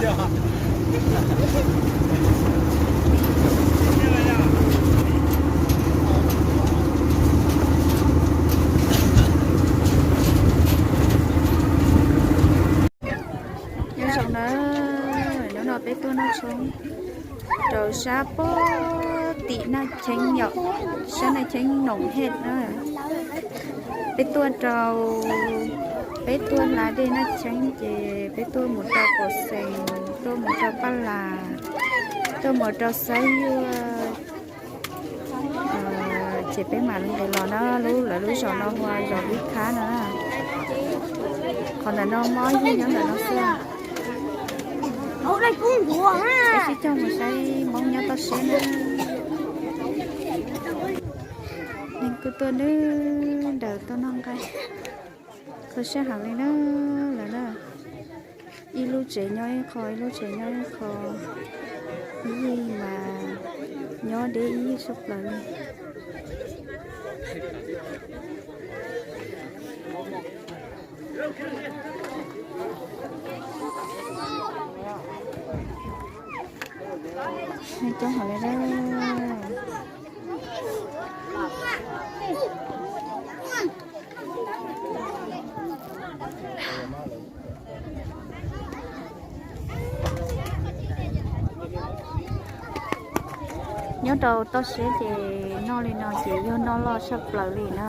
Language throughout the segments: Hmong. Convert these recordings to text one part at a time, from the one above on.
Nyob zoo na, hnub no peb tuaj noj tshoob rau sab pob tim Naj Cheeb yom, sab Naj Cheeb Noom Hej na. Peb tuaj rau, peb tuaj hla dej Naj Cheeb ces peb tuaj mus rau Pos Xees, tuaj mus rau Paj Las, tuaj mus rau Xab Yuaj, ces peb mam li nqis los na. Lub, lawv lub zos no hu ua zos Vib Khab no na. Qhov ntawm no mob yeej nyob ntawm no xwb. Peb sib coj mus saib Hmoob nyob toj siab na. Neeg kuj tuaj nrwb nraws tuaj noj nqaij, kho siab heev li na lawm na. Ib lub tsev nyob ib qho, ib lub tsev nyob ib qho, ib yig mas nyob deb ib yig sab plaws li. Neeg coob heev li na. Nyob rau toj siab ces noj li no ces yog noj loj tshaj plaws li na.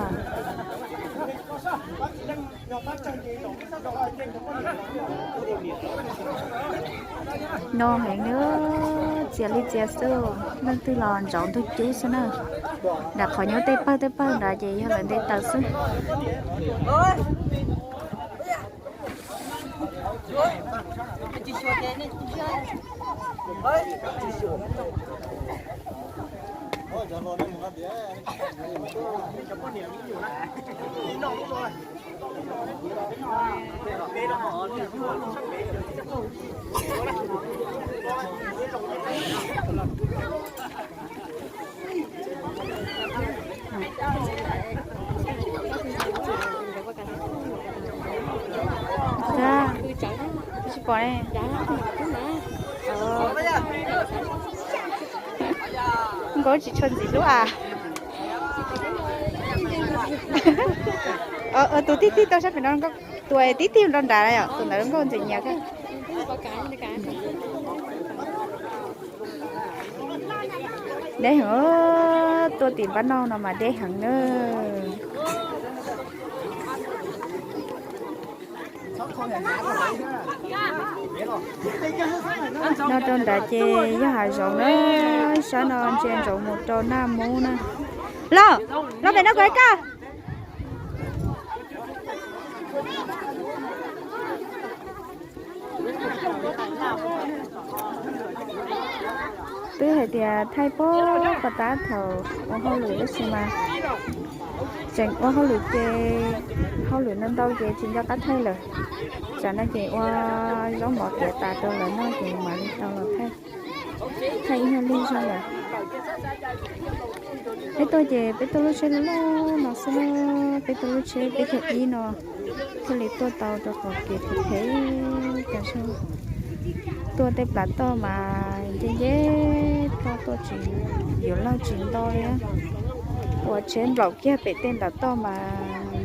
No heev li, txias li txias xwb, leej twg los ntsauv ntug cub xwb na. Nram qhov nyob tej pawg tej pawg nrad ces yog lawv nte taws xwb. Tsis pom ne. Nkauj tsis tshua ntxim hlub as. Tus tib tij tau sab pem no, tus tib tij rau nrad yom, tus ntawd nkauj ntxim nyiam. Deb heev, tuaj tim npab noj no mas deb heev na. No rau nrad ces yog hav zoov na, sab no ntsia ntsoov mus rau Naj Mub na. Los, los pem no kuv hais koj. Twb hais tias thaij pog pov tab thaum ua hauj lwm tab sis mas tseem ua hauj lwm ces hauj lwm ntau ntau ces tsis nco qab thaij lawm. Tsam no ces ua zaub mov tiav tas rau lawv noj ces mam li tau los thaij, thaij ib nyuag lwj zog lawm. Peb tuaj ces peb tuaj lub tsheb loj loj no xwb na, peb tuaj lub tsheb peb caug ib no thiaj li tuaj tau rau qhov kev phem phem cas zog. Tuaj tej plas toj mas nce nce plho tuaj tsis, yuav laug tsis nto li. Ua tsheb nplaum kiag pem tej nram toj mas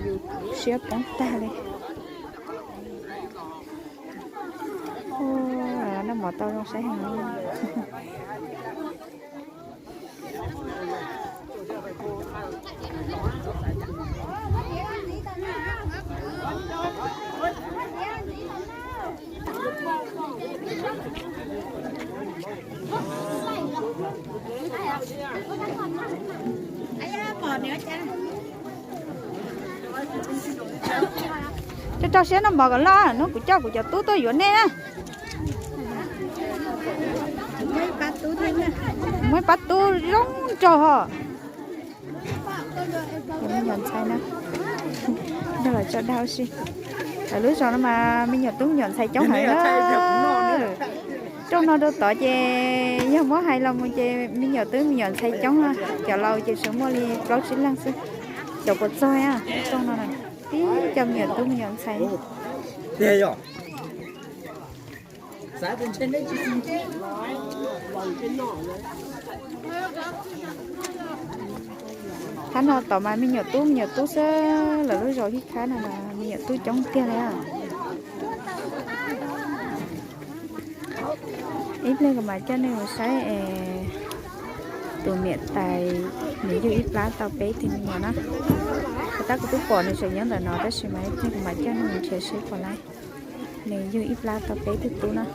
yus siab poob tag li. Noj mov tau zoo saib heev. Rau rau siab noj mov kom loj, hnub kuv coj kuv cov tub tuaj yuav nej na. Muaj ib pab tub zoo nraug ho. Me nyuam ntxhais na, nrog lawv tso dag ua si. Lawv lub zos no mas me nyuam tub me nyuam ntxhais coob heev na. Rooj no rau tod ces yog muab hais los mus ces me nyuam tub me nyuam ntxhais coob, cov laus ces tsuas muaj li plaub tsib leeg xwb. Cov puas txog rooj no tib co me nyuam tub me nyuam ntxhais. Thab no tom mas me nyuam tub me nyuam tub xwb, lawv lub zos Hib Khab no mas me nyuam tub coob tiag li. Ib pliag kuv mam coj nej mus saib es tus niam tais nws yug ib plab tau peb tug me nyuam na. Tab kuv twb pom nws tseem nyob ntawm no tab sis mas ib pliag kuv mam coj nej mus nrhiav seb puas laib. Nws yug ib plab tau peb tug tub na.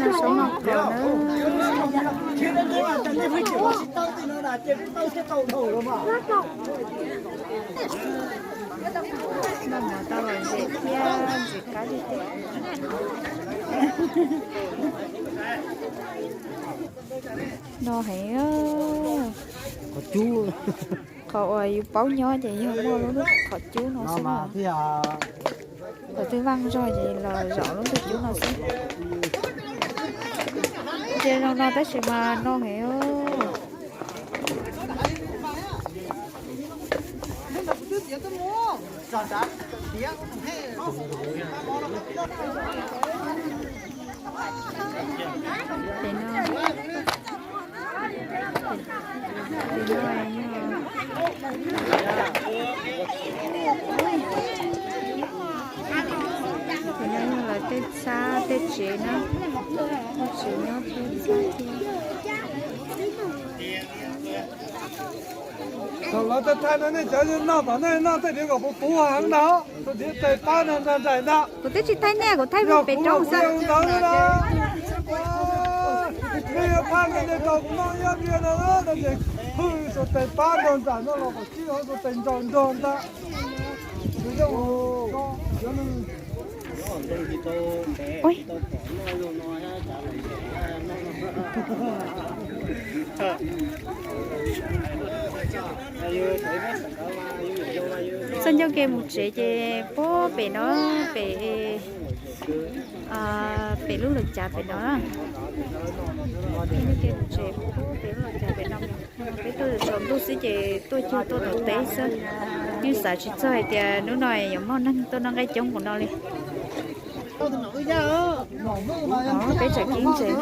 Noj soob noj kos na. Noj mov tau los ntses thiab ntses kab tiag tiag. No heev. Qhov uas yus paub nyob ces yog muaj lub qhov cub no xwb na. Thaum twg vaj zog ces los zaum lub ntug cub no xwb. Ntsia zoo no tab sis mas no heev. Pem no, pem no yog, pem no yog lawv tej txhab tej tsev na, tsev nyob thiab txhab thiab. Thaum lawv thaij thaij no nej cov noj tom nej noj tej diav kom puv puv heev ntag, tus diav tais pab no nrog nraim ntag. Kuv twb tsis thaij nej, kuv thaij pem roob xwb ntawd na. Nej yuav phaj nej tau kuv noj ib diav no no ces hwj tus tais pab nrog nraim no los kom sib hauv tus tais nraug nrog ntag. Txoj ncauj ke mus tsev ces puag pem no, pem, pem lub lawm cav pem no. Txoj ncauj ke mus tsev puag pem lub lawm cav pem no. Peb tuaj tsaus ntuj xwb ces tuaj cuag tuaj tom teb xwb. Yeej xav tsis txog hais tias hnub no yuav muaj neeg tuaj noj nqaij coob npaum no li. Peb tsam kib ntses.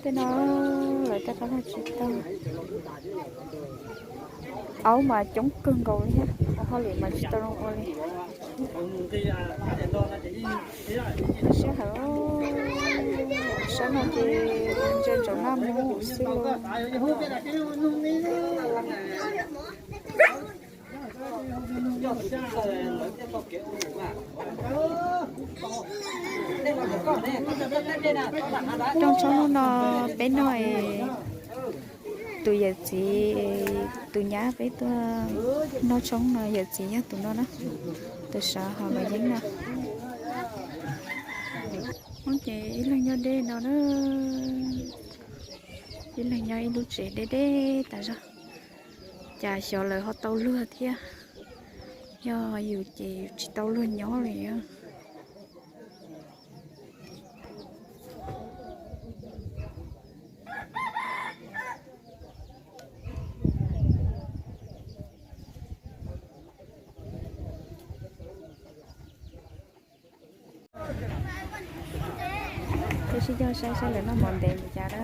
Tej no lawv rov qab tsis tau. Aub mas coob kawg nkaus li thiab, ua hauj lwm mas tsis tau zoo ua li. Sab hawm, sab no ces ntsia ntsoov naj mus xwb lauj. Rooj tshoob hnub no peb noj, tus yawm txiv, tus nyab peb tuaj noj tshoob no yawm txiv yog tus no na, tus sawv hauv los yeeb no. Ces ib leeg nyob deb no na, ib leeg nyob ib lub tsev deb deb tas zog. Cas xyov lawv ho tau luag thiab, yog yus ces yus tsis tau luag nyob li. Peb sib cog saib saib lawv noj mov ntev li cas na.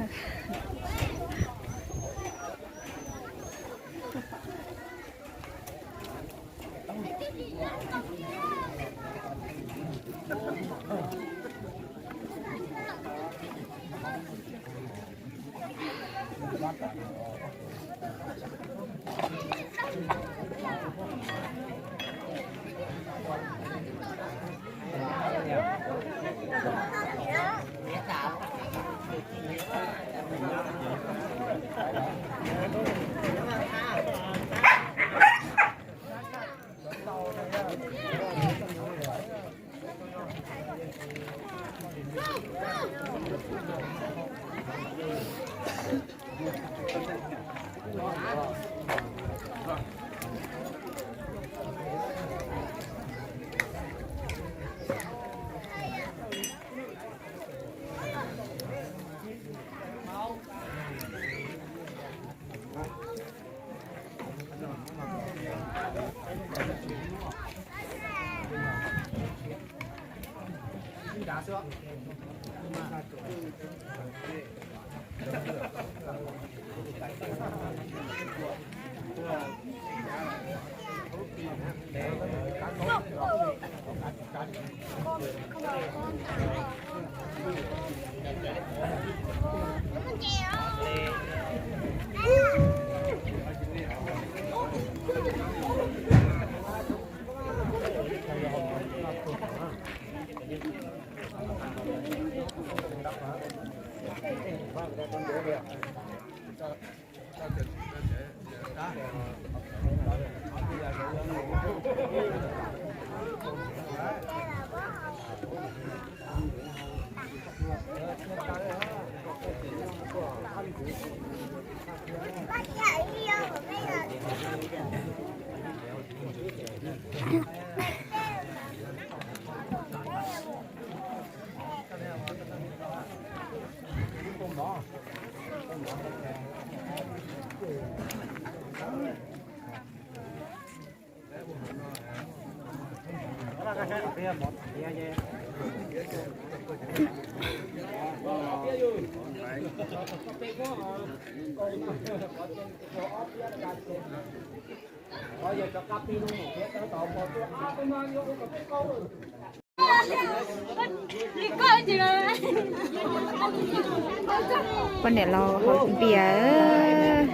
Poj niam laus haus tias,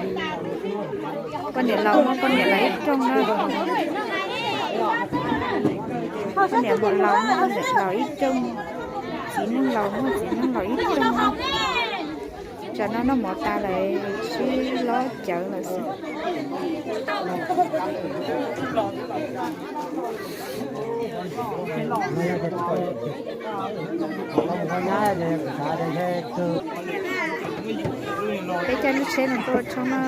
poj niam laus muab poj niam laus ib rooj na. Poj niam muam laus muab poj niam laus ib rooj, txiv neej laus muab txiv neej laus ib rooj na. Tsam no noj mov tas lawm sib lob cawv lawm xwb. Peb caij lub tsheb no tuaj tshoob na,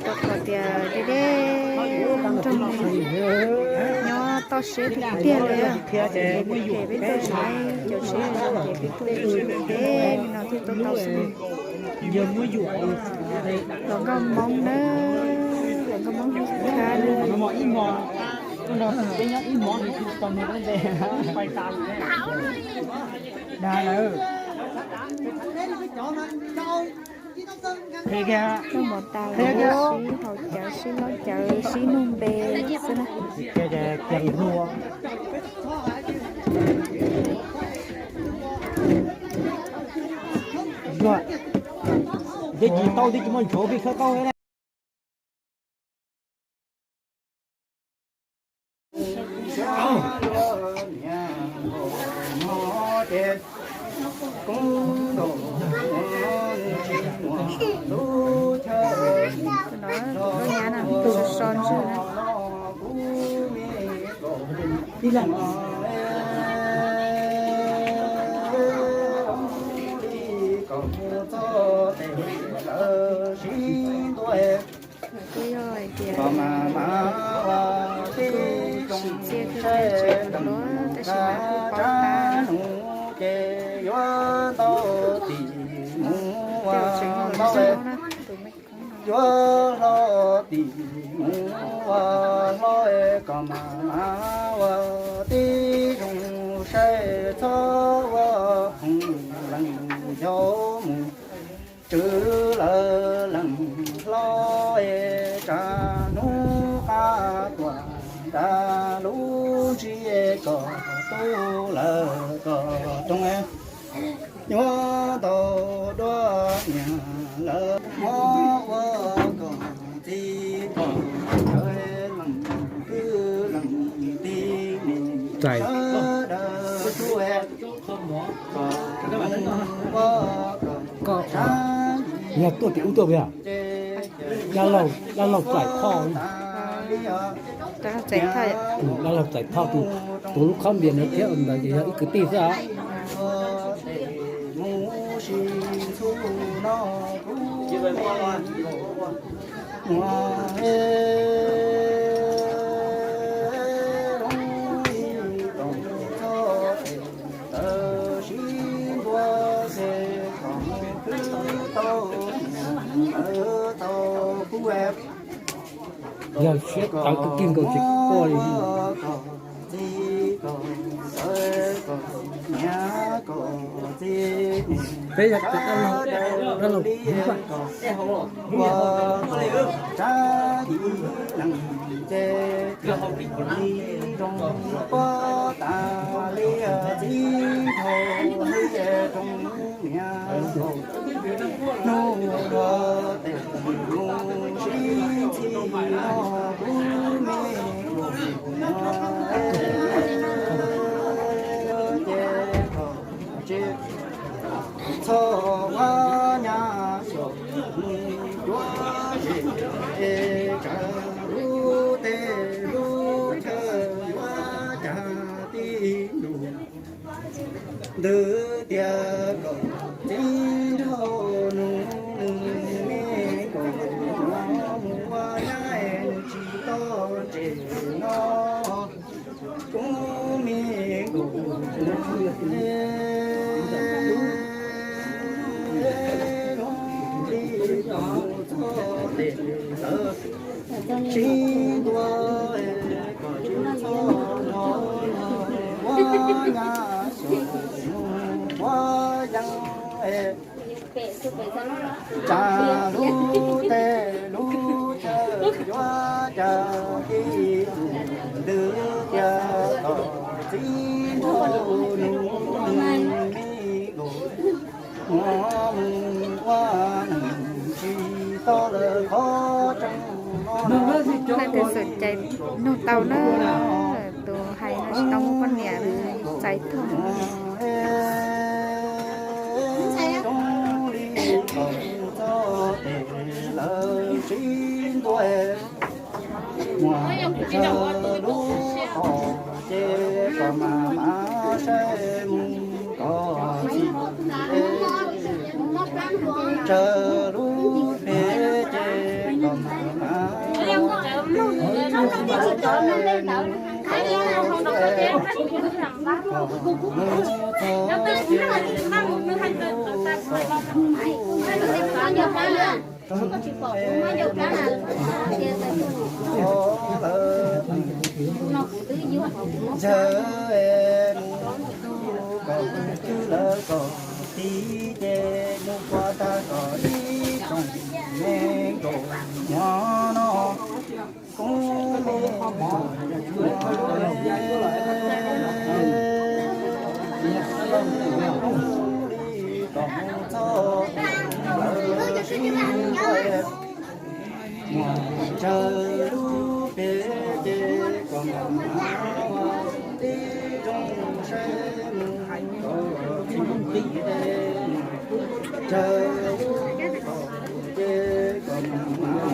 rau qhov tias deb deb nroog, nyob toj siab tiag tiag li. Phem phem peb tuaj tshoob cov tsheb ces peb tuaj tshoob deb li no thiaj tuaj tau xwb. Hluas nkauj Hmoob na, hluas nkauj Hmoob hu khab na. Dag lawm. Noj mov tas lawm sib haus cawv sib lob cawv sib nug npe xwb na. Teb tsis tau, teb tsis muaj ntsuav pij khawb qaub na. Tus no tus koj nyab no tus so so ntswg na. Twb yog hais tias tus sim txiaj twb tseem hluas tab sis mas kuj paub tab. Tej zaum tseem yog los ntsej muag na tus me koob no. Yuav hlo tim mus ua hlo es kom mas mas ua tib zoo saib txhob ua khoom leej yog mus tswv lawv leej hlob es tsa hnub qab tuaj nrad lub ntsig kom tu lawv kom roog. Nyuaj tau dua niam lawv muab ua kom txi kom sawv leej twg leej tib neeg sawv daws tsuj kom ua kom Koj yog tuaj tim ub tuaj puas yog? Dab laug, dab laug txais thoj. Dab laug txais thoj, tus, tus lub khob npias ntawd thiab ntawd ces yog ib kwv tij xwb os. Yog siab tawv kawg kiag nkaus tsis quaj li. Peb yog cov dab laug, dab laug ua tsab yim neeg ces li zoo pob tas li txiv nraug li zoo niam hnub no tes mus sib txhij no kuv me ces tsis txhob ua nyab xyaum mus cuab tsev, tsam lub teb lub chaw yuav cas tib ntus. Ntawd tias kom txiv nraug nus nws me kom mus ua nyab es nws tsis tau tsev no. Kuv me nkaus li txhob tes lawv sib ntua kom tsis txhob hnov ua nyab xyaum mus ua yeeb. Tsam lub teb lub chaw yuav cas tib ntus. Ntawd tias kom txiv nraug nus nws me nkaus mus ua neeg tsis tau lawv qhov tseeb no. Leej twg txawm cais nug tau na, tus hais no tsis tau muaj poj niam na, txais tuag. Zoo li txhob tes lawv sib ntua, muaj tsawg lub qhov ces kom mam mam saib mus kom txij, tsawg lub pem ces kom mam mam Yawg mus tu kom kwv lawv kom tij ces mus pov tag kom ib tsoom me nkaus nyob no. Kuv me nkaus li kom mus txog lawv sib ntua, muaj tsawg lub pem ces kom mam mam tib zoo saib mus kom txij, tsawg lub qhov ces kom mam mam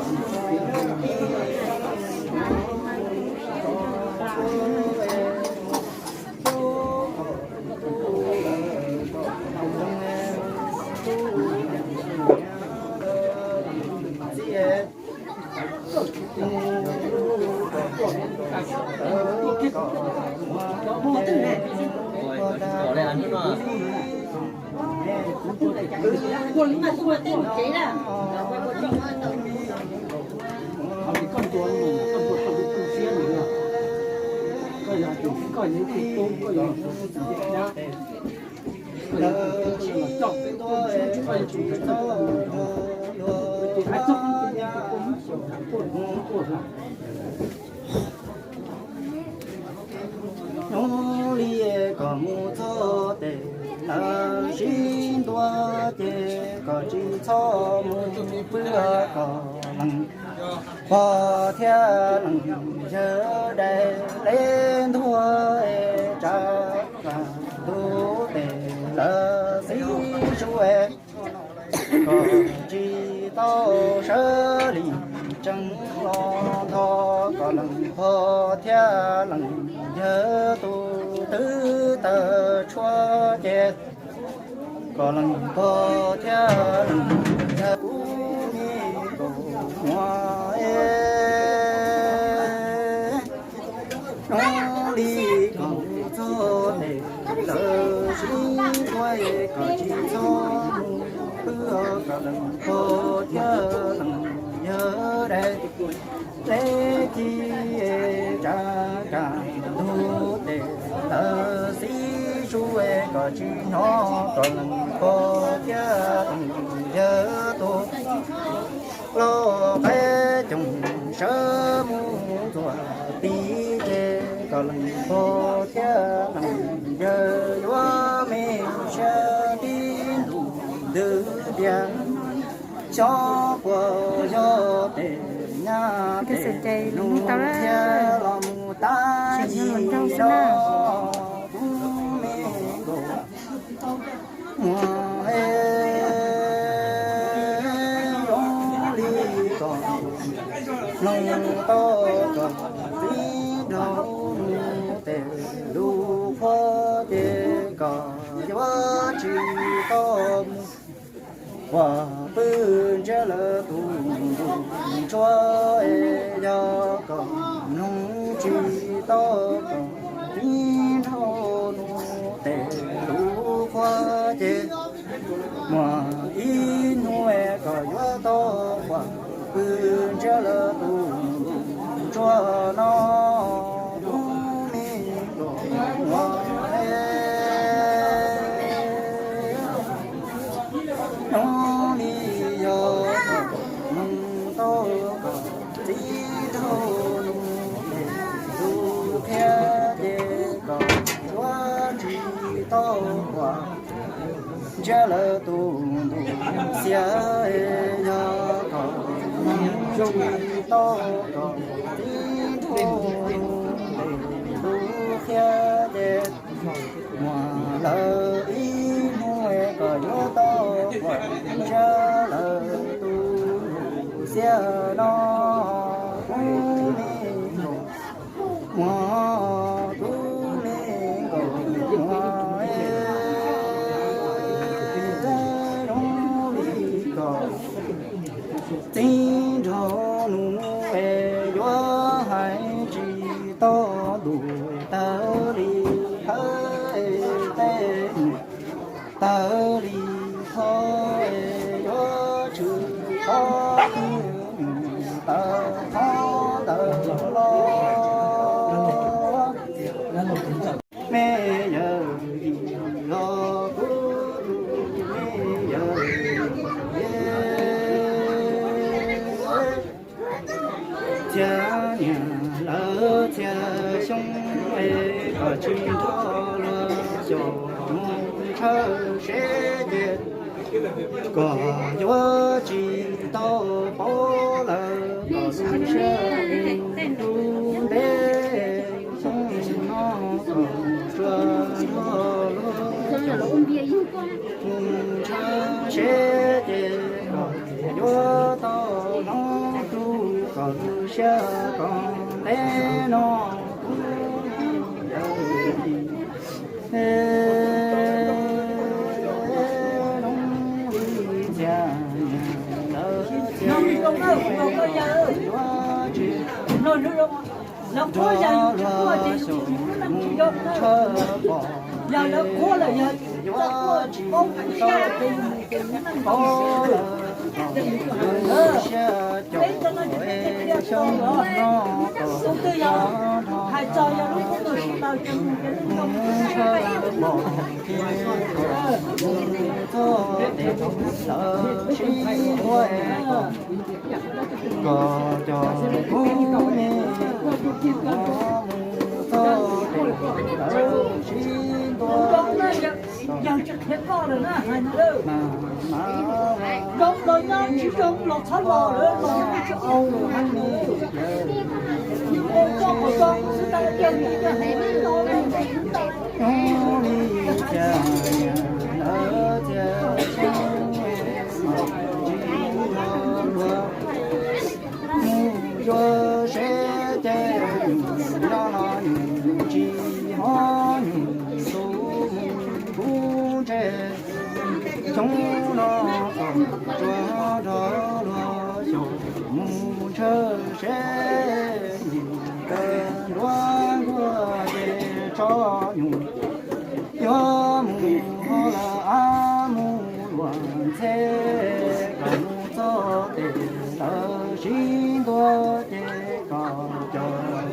Hnub li kom mus txog tes lawv sib ntua ces kom tsis txhob mus pw kom leej pog thiab leej yawg dai leb ntuag tsa tus tes lawv xib sua kom tsis tau sawv li tsees los ntho kom leej pog thiab leej yawg tus twb tawg tshuaj ces kom leej pog thiab leej yawg kuv me nkaus muaj es. Hnub li kom txog tes lawv sib ntua kom tsis txhob mus pw kom leej pog thiab leej yawg dai leb ci tsa kam tus tes lawv xib sua kom tsis hnov kom leej pog thiab leej yawg tus hlub qaib coom sawv mus txuas tid ces kom leej pog thiab leej yawg yuav me siab tib ntus ntws tias xyov puas yog tes nyab tes nus thiab los mus tab sis no kuv me nkaus muag es zoo li kom mloog tau kom txiv nraug nus tes lus qhuav ces kom yuav tsis tau mus uas pw ntsiab lawv tus ntuj ntsuab es yog kom mloog tsis tau kom txiv nraug nus tes lus qhuav ces muaj ib hnub es kom yuav tau uas pw ntsiab lawv tus ntuj ntsuab no kuv me nkaus muag es zoo li yog mloog tau kom txiv nraug nus tes lus qhuav ces kom yuav tsis tau uas ntsiab lawv tus ntuj xiab es yog kom mloog tsis tau kom txiv nraug nus tes lus qhuav ces muaj lawm ib hnub es kom yuav tau uas ntsiab lawv tus ntuj xiab no kuv me nkaus muag, kuv me nkaus muag es zoo li kom txiv nraug nus es yuav hais tsis tau ntuj tawv li hawv es tej tawv li thov es yuav tshwm qhov twg tawv qhov ntawd los me yawg los kuv tus me yawg txhiab niam lawv txhiab xyoob es kom tsis nrog luag xyaum mus ntshaw seb ces kom yuav tsis tau paub lawm kom lub siab lub ntev xyoo no kom tsuas nrog luag xyaum mus ntshaw seb ces kom yuav tau hnub rau kom lub siab kom ntev no kuv yawg li zoo li txhiab niam lawv txhiab xyoob es kom tsis nrog luag xyaum mus ntshaw pom kev yuav tsis tau paub lawm kom lub siab caum es xyoo no kom tsuas nrog luag xyaum mus ntshaw pom kev kom mus txog tes lawv sib ntua kom cov kub me mus txog tes lawv sib ntua mas mas li cas lawv txhiab xyoob es tsis nrog luag mus yuav seb ces nws nyob no nws tsis mob nws xub mus kuv ntshe xyoo no kom tsuas nrog luag xyaum mus ntshaw seb nws kawg nruab nkuaj ces tso nyuj yuav mus hauv lawv av mus luag ntxhe kom mus txog tes lawv sib ntua ces kom cov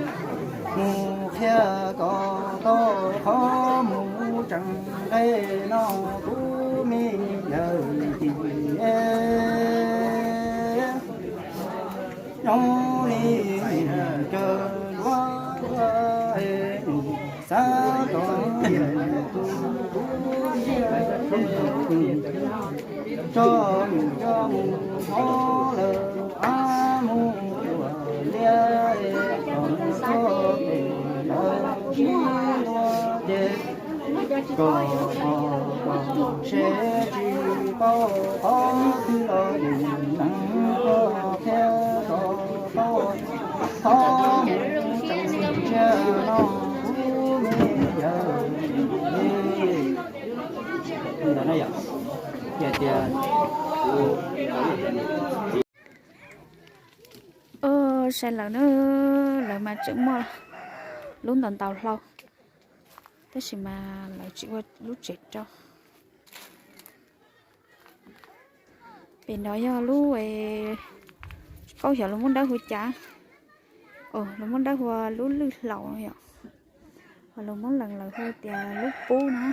mus qhia kom tau qhov mus Tseem nqe no kuv me yawm txiv, nyob li caw luag xav kom tus tub tso nws coj mus hov lawm, ab mus ua liaj kom txog pem lawv sib ntua ces kom pom kom seb tsis paub qhov twg los yus neeg koj thiab kom paub qhov mus tseem ntsia no kuv me yawm li. Ntawm no yom, ces tias Ub, saib lawv na, lawv mas tseem muaj lub ntau ntau hlau, tab sis mas lawv tsis ua lub tsev rau. Pem no yog lub, tsis paub xyov lus Moob Dawb hu cas, lus Moob Dawb hu ua lub lwj hlau yom, ho lus Moob Lees lawv hu tias lub pub na.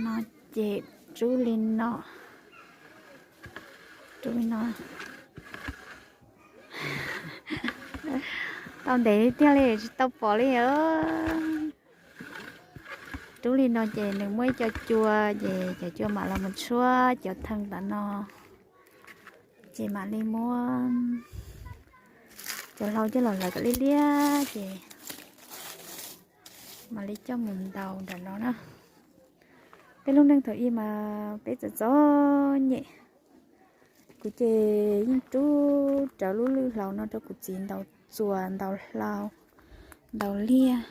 No ces rub li no, rub li no. Tau ntev tiag li tsis tau pom li os. Rub li no ces nws muaj ib co cua, ces cov cua mam los mus tshuab cov thee ntawd no, ces mam li muab cov hlau coj los hlawv kom liab liab ces mam li coj mus ntaus ntawm no na. Peb lub neej thaum ub mas peb txom txom nyem, kuv ces yeej rub rawv lub lwj hlau no rau kuv txiv ntaus txuas, ntaus hlau, ntaus liaj,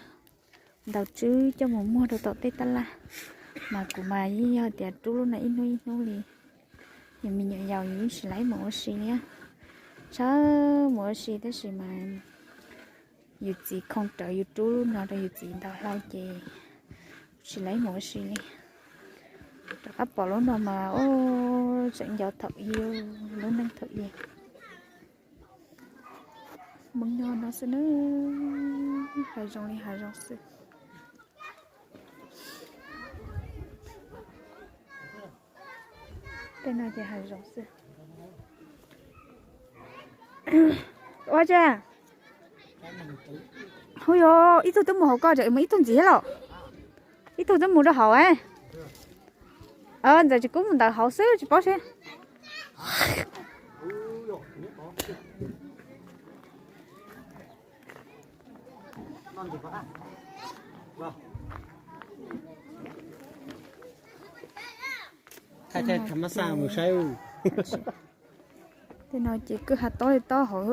ntaus tswb coj mus muag rau tom tej tab laj. Mas kuv mas yeej yog tias rub lub no ib hnub ib hnub li. Yus me nyuam yaus yus yeej tsis laib mus ua si li, txhob mus ua si tab sis mas yus txiv khoo rawv yus rub lub no rau yus txiv ntaus hlau ces tsis laib mus ua si li. Rov qab pom lub no mas ub, tseem nco thaum ub, lub neej thaum ub. Hmoob nyob no xwb na, hav zoov li hav zoov xwb. Tej no ces hav zoov xwb. Ua tse, hu yog ib tug twb mus hauv ko, mus ib tug ntxiv los, ib tug twb mus rau hauv. Ntxawm tsis kub mus ntawd hauv xwb tsis paub seb. Tej no ces kwj ha tob li tob hauv,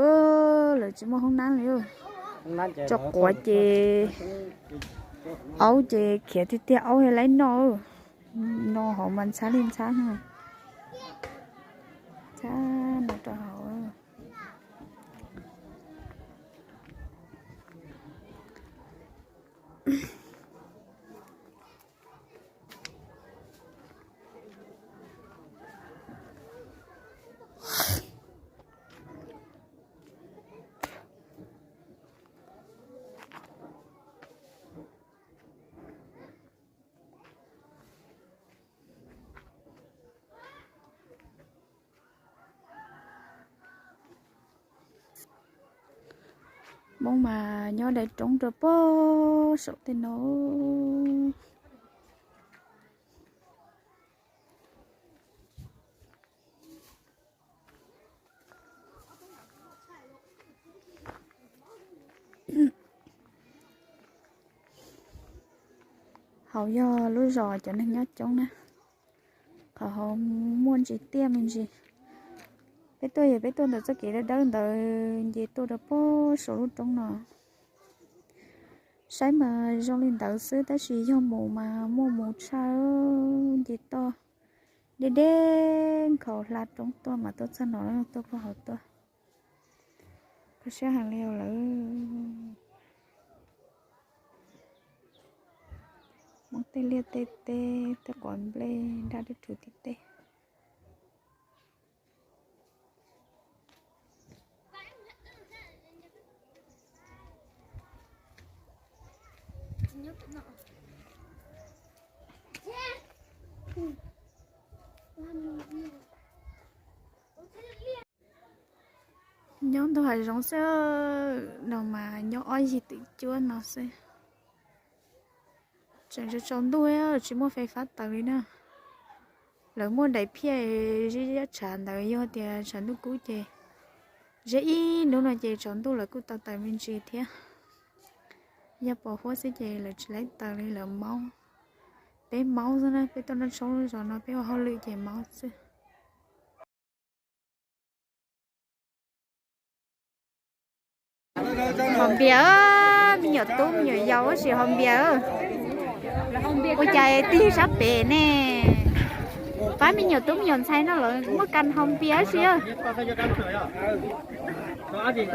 lawv tsis muaj hoob nab li. Tso quav ces aub ces khiav tiag tiag, aub laib noj. No hauv mas ntxhab li ntxhab, ntxhab no rau hauv. Hmoob mas nyob dai roob rau pog saum tej no. Hauv yog lub zos cov neeg nyob coob na. Qhov hauv muaj ntsis tiaj me ntsis. Peb tuaj yog peb tuaj ntawm txoj kev dawb dawb ntawd nce tuaj rau pog saum lub roob no. Saib mas zoo li ntawd xwb tab sis yog mus mas muaj mus tshaj, nce toj deb deb nkhaus hla roob tuaj mas tuaj txog no tuaj pog hauv tuaj. Kho siab heev li lawm. Muaj tej liaj tej teb, tej quav nplej, daj dub rhuv tib teg. Nyob ntug hav zoov xwb, no mas nyob ob yig twm cuab no xwb. Tseem tsaus ntuj tsis muaj fais fab taws li na. Lawv muaj daim phiaj zib ziab tshav ntawd, yog tias tshav ntuj kub ces, zeb ib hnub no ces tsaus ntuj lawv kuj tau taws me ntsis thiab. Yog pos huab xwb ces lawv tsis laib taws li, lawv maub. Peb maub xwb na, peb tuaj noj tshoob lub zos no peb ua hauj lwm ces maub xwb. Hos npias, me nyuam tub me nyuam yaus tab sis hos npias. Ua cas tig sab pem ne? Pab me nyuam tub me nyuam ntxhais no lawv muaj kas hos npias tab sis.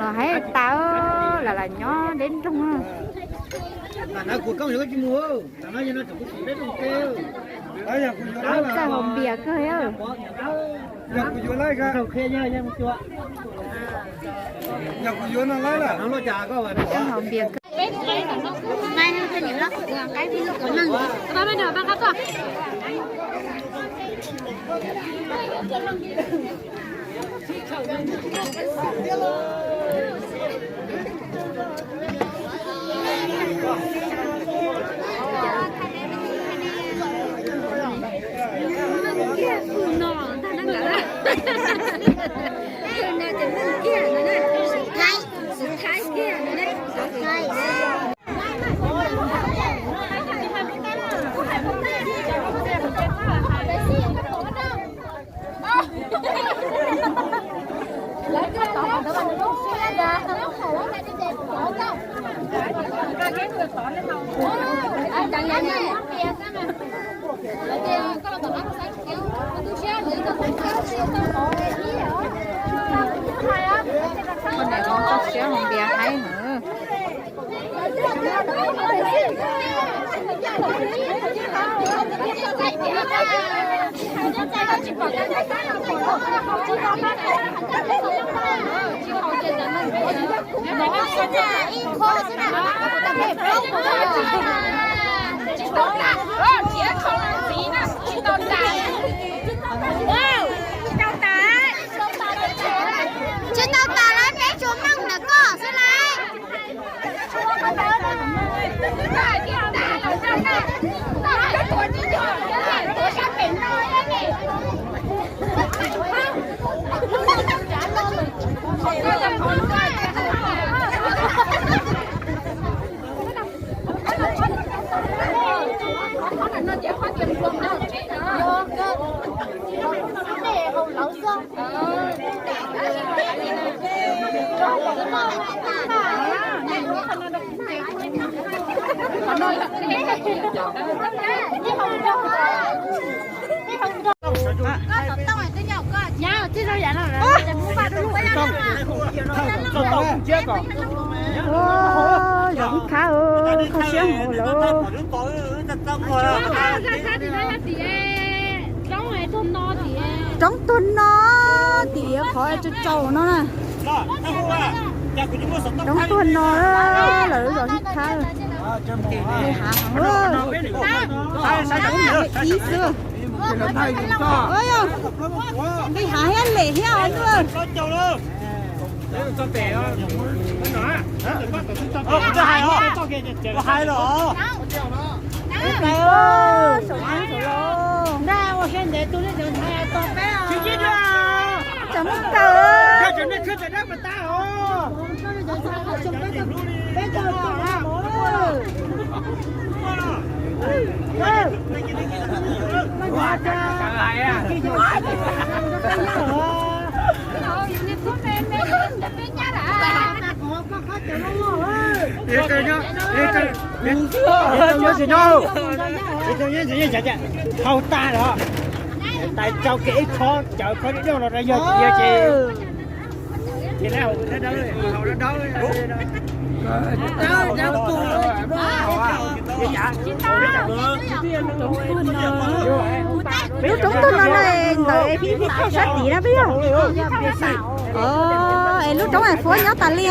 Los hais tas, lam lam nyob deb nroog. Txawj hos npias kawg. Txawj hos npias kawg. Siab hos npias haib na. Tsis tau tas lawm, peb tsuas meej ntawm koj xwb lauj. Zos Vib Khab, kho siab hos lawm. Roob tuag no, tim qhov tsaus tsaus no na. Roob tuag no lawm, zos Vib Khab. Li hav heev, ib xwb. Li hav thiab lem thiab. Hais los, saum no saum los. Tsam muaj kawg. Hau tag los, tais tsau kev ib qho cawv qhov dib doj los rau yog tsis yog ces, ces lawv haus dawb dawb. Peb lub roob tuag no na, ntawm peb thauj sab tid na peb yog. Es lub roob es fuab nyob tas li.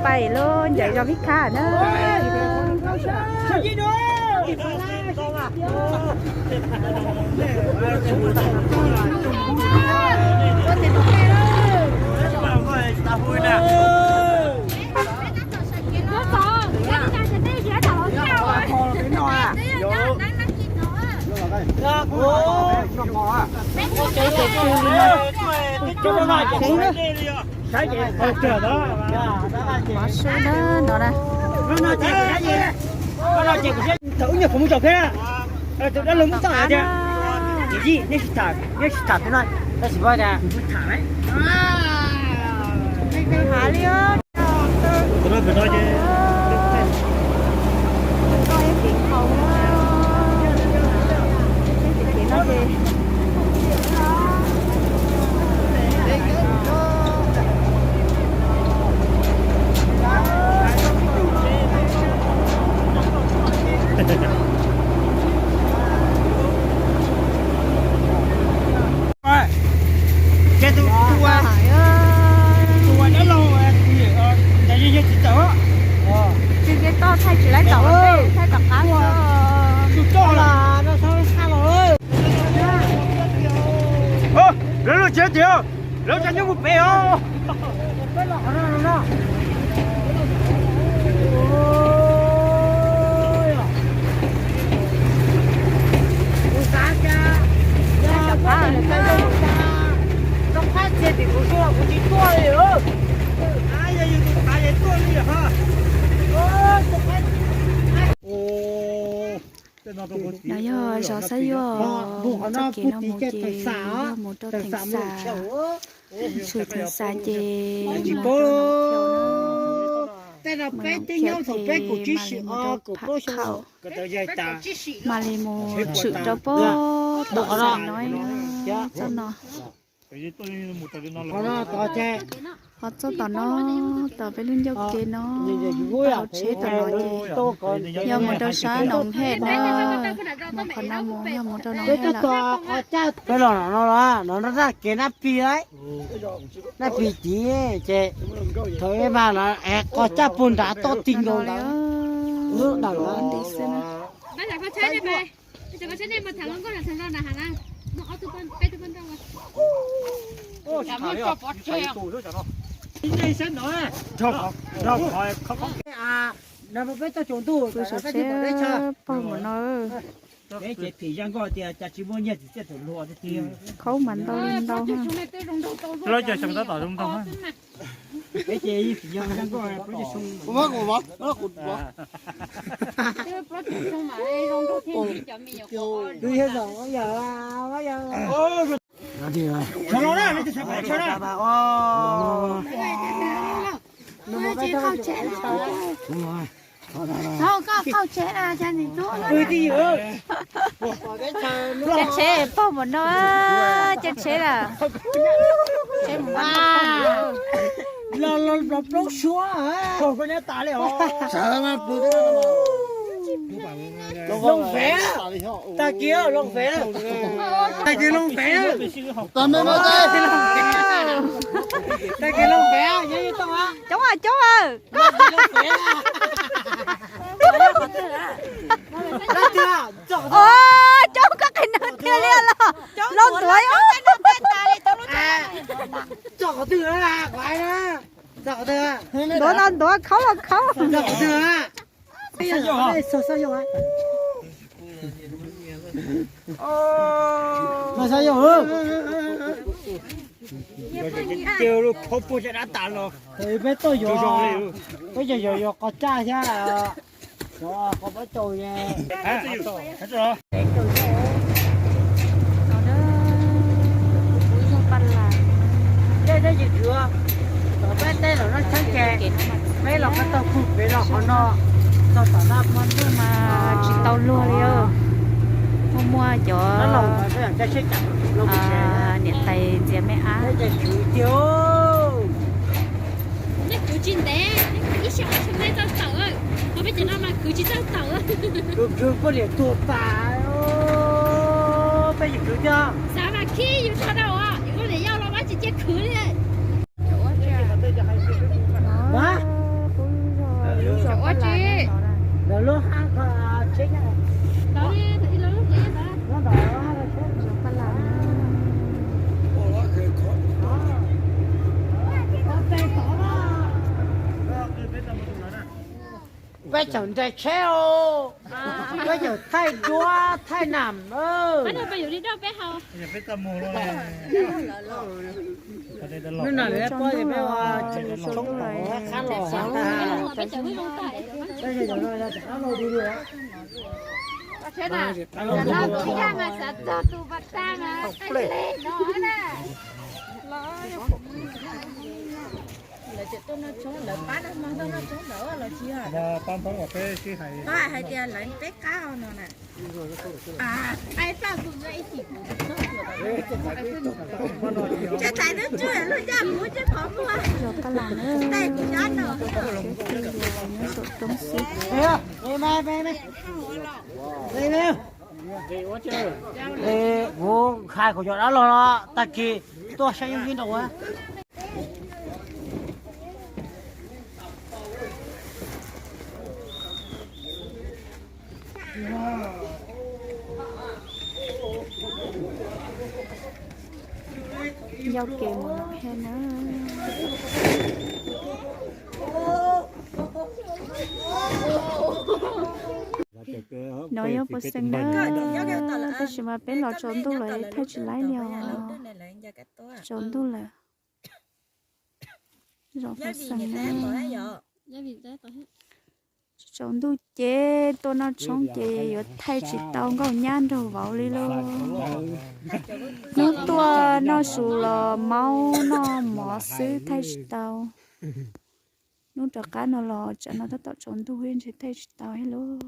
Pais lub ncaim zos Vib Khab na. Mov sub na no na. Thaum ub nyuag qhuav mus tsom peb, tus dab laug muab txoj hais tias, Yij, neb tsis tham, neb tsis tham peb no, tab sis pab tias kuv tham lawm. Hav li. Ces tus, tus, tus uas dab laug, tus yawg tsis tawm. Tsis tau thaij tsis laib tau, thaij tom qab. Tus coj los no, lawv luag tsis tias lawv tsis nyob mus pem os. No yog zos Xab Yuaj, txoj kev no mus ces yog mus rau Theem Xas, tshwm Theem Xas ces mus rau Noo Khiaus na. Noo Khiaus ces mam li mus rau Pham Khaum, mam li mus tshwm rau pob tom Xais Noib txoj no. Ho txoj tom no, tom peb lub ncauj ke no, tau tsheb tom no ces yog mus rau sab Noom Hej na, mus qhov no mus yog mus rau Noom Hej lawm. Peb los no, no no kev nab pis lawm, nab pis tid ces thaum eb mas no es qos caj puag nrad toj ti nkaus ntawd. Lub dawm xwb na. Peb tau tsaus ntuj, peb tsis pom deb chaw. Peb ces phim zaj nkauj tias cas tsis muaj nyiaj txiv txiaj tus hluas tiag tiag. Khaub mas ntau li ntau. Peb ces phim zaj nkauj, peb ces Tsheb pog mus no, caij tsheb lawm. Los los plaub suab. Loo Fev, tag kis Loo Fev, tag kis Loo Fev, tag kis Loo Fev, coob coob. Coob koj qhia no tiag li los Loo Tuav. Ntuav no ntuav, khaub los khaub. Peb tuaj yuav, peb yuav yuav qos caj thiab, qos pab caus. Peb tej yim khwv, peb tej los no tshab ces peb los qab tau khub pem los qhov no, txog tom no mas tsis tau luag li. Muaj muaj cov niam tais ntxias me ab. Nej khwv tsis ntev, ib xyoos tsis ntev txog tawm, ho peb cov no mas khwv tsis txog tawm. Khwv khwv poj niam tuag tas, peb yuav khwv thiab. Xav mas khib yus tso rau, yus poj niam yau los mas tsis cia khwv li. Ua tsi? Lawv lub hab Peb cawm nres tsheb os, peb cawm thaij duab thaij nam. Hnub no lawv pob peb ua tshoob qab los. Hais tias lawv peb qab no na. Tsev tais twb tsuj lub ncaj kuv tsis qhov muag. Tais kuv nyob no. Kuv hais kom cov dab laug los tag kis tuaj saib yooj yim rau. Yau kev mus lawm thiab na. No yog puas xeem na, tab sis mas peb los tsaus ntuj lawm thaij tsis laib li os. Tsaus ntuj lawm. Zoo puas xeem na. Tsaus ntuj ces tuaj noj tshoob ces yuav thaij tsis tau nkauj nyab nraug vauv li lauj. Hnub tuaj noj su los maub noj mov xwb thaij tsis tau. Hnub rov qab no los tsam no tab tom tsaus ntuj ntshe thaij tsis tau thiab lauj.